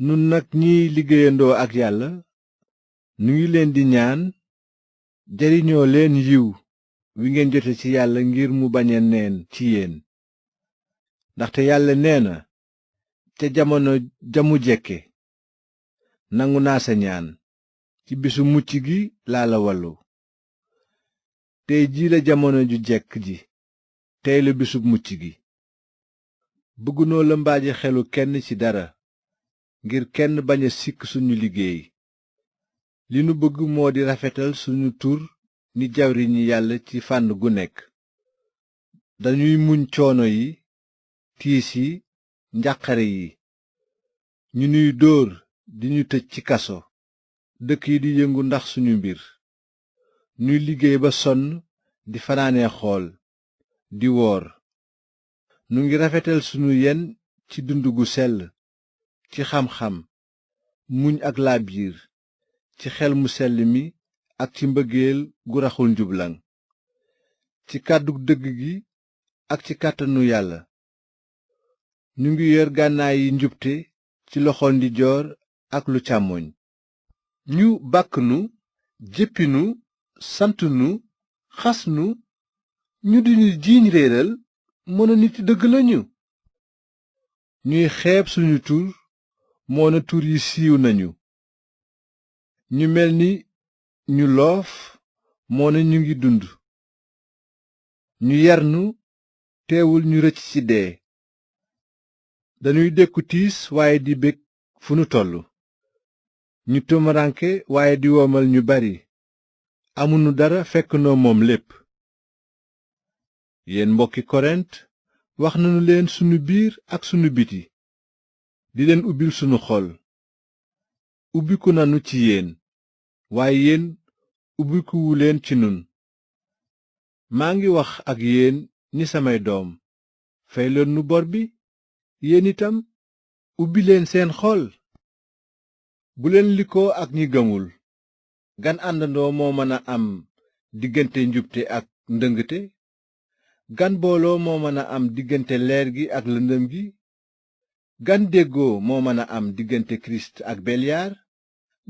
nun nag ñiy liggéeyandoo ak yàlla nu ngi leen di ñaan jariñoo leen yiw wi ngeen jote ci yàlla ngir mu bañ a neen ci yéen ndaxte yàlla nee na ca jamono jamu jekke nangu naa sa ñaan ci bisu mucc gi laa la wallu tey jii la jamono ju jekk ji tey la bisub mucc gi bëggunoo lëmbaaji xelu kenn ci dara ngir kenn bañ a sikk suñu liggéey li nu bëgg moo di rafetal suñu tur ni jawriñi yàlla ci fànn gu nekk dañuy muñ coono yi tiis yi njàqare yi ñu nuy dóor di ñu tëj ci kaso dëkk yi di yëngu ndax suñu mbir ñuy liggéey ba sonn di fanaane xool di woor nu ngi rafetal sunu yen ci dund gu sell ci xam-xam muñ ak laabiir ci xel mu sell mi ak ci mbëggeel gu raxul njublaŋ ci kàddu dëgg gi ak ci kàttanu yàlla ñu ngi yor gànnaay yi njubte ci loxo ndijoor ak lu càmmoñ ñu bàkk nu jéppi nu sant nu xas nu ñu diñu jiiñ réeral moona nit dëgg lañu ñuy xeeb suñu tur moona tur yi siiw nañu ñu mel ni ñu loof moona ñu ngi dund ñu yar nu teewul ñu rëcc ci dee dañuy dékku tiis waaye di bég fu nu tollu ñu tumuranke waaye di womal ñu bari amunu dara fekk noo moom lépp yéen mbokki korent wax nanu leen sunu biir ak sunu biti di leen ubbil sunu xol ubbiku nanu ci yéen waaye yéen ubbikuwuleen ci nun maa ngi wax ak yéen ni samay doom fay leen nu bor bi yéen itam ubbi leen seen xol bu leen likoo ak ñi gëmul gan àndandoo moo mën a am diggante njubte ak ndëngte gan booloo moo mën a am diggante leer gi ak lëndëm gi gan déggoo moo mën a am diggante kirist ak belyaar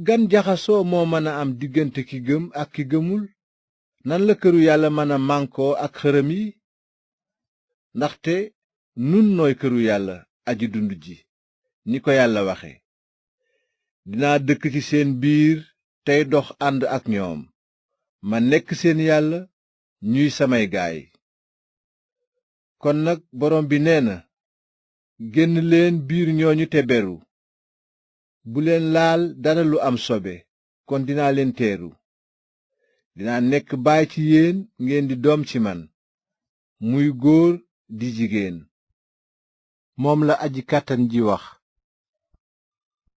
gan jaxasoo moo mën a am diggante ki gëm ak ki gëmul nan la këru yàlla mën a mànkoo ak xërëm yi ndaxte nun nooy këru yàlla aji dund ji ni ko yàlla waxe dinaa dëkk ci seen biir tey dox ànd ak ñoom ma nekk seen yàlla ñuy samay gaay kon nag borom bi nee na génn leen biir ñooñu te beru bu leen laal dara lu am sobe kon dinaa leen teeru dinaa nekk baay ci yéen ngeen di doom ci man muy góor di jigéen moom la aji kàttan ji wax